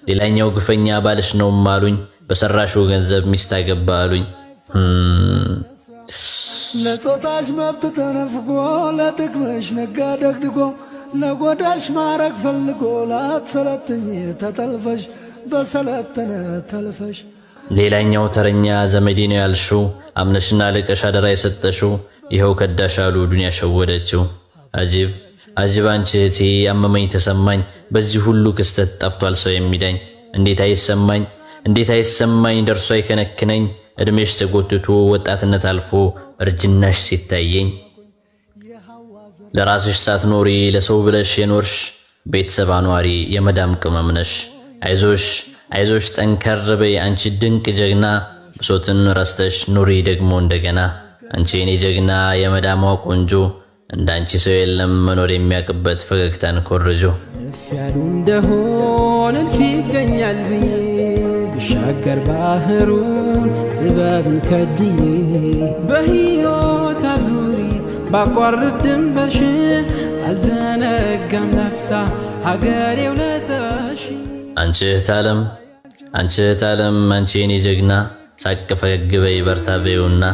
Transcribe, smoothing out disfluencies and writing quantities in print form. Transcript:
ሌላኛው ግፈኛ ባልሽ ነውም አሉኝ። በሰራሽው ገንዘብ ሚስት አገባ አሉኝ። ለጾታሽ መብት ተነፍጎ፣ ለጥቅምሽ ነጋ ደግድጎ፣ ለጎዳሽ ማረግ ፈልጎ፣ ላትሰለጥኝ ተጠልፈሽ በሰለጠነ ተልፈሽ። ሌላኛው ተረኛ ዘመዴ ነው ያልሽው፣ አምነሽና ልቀሽ አደራ የሰጠሽው፣ ይኸው ከዳሽ አሉ፣ ዱንያ ሸወደችው። አጂብ አጂብ አንቺ እህቴ፣ አመመኝ ተሰማኝ። በዚህ ሁሉ ክስተት ጠፍቷል ሰው የሚዳኝ። እንዴት አይሰማኝ፣ እንዴት አይሰማኝ፣ ደርሶ አይከነክነኝ፣ እድሜሽ ተጎትቶ ወጣትነት አልፎ እርጅናሽ ሲታየኝ። ለራስሽ ሳትኖሪ ለሰው ብለሽ የኖርሽ ቤተሰብ አኗሪ የመዳም ቅመም ነሽ። አይዞሽ አይዞሽ፣ ጠንከር በይ አንቺ ድንቅ ጀግና፣ ብሶትን ረስተሽ ኑሪ ደግሞ እንደገና። አንቺ የኔ ጀግና የመዳሟ ቆንጆ፣ እንዳንቺ ሰው የለም መኖር የሚያውቅበት ፈገግታን ኮርጆ። እፍ ያሉ እንደሆን እልፍ ይገኛል ብዬ፣ ብሻገር ባህሩን ጥበብን ከጅዬ፣ በሕይወት አዙሪት ባቋርጥ ድንበርሽን፣ አልዘነጋም ላፍታ ሀገሬ ውለታሽ። አንቺ እህት ዓለም፣ አንቺ እህት ዓለም፣ አንቺ የኔ ጀግና፣ ሳቅ ፈገግ በይ በርታ በይውና።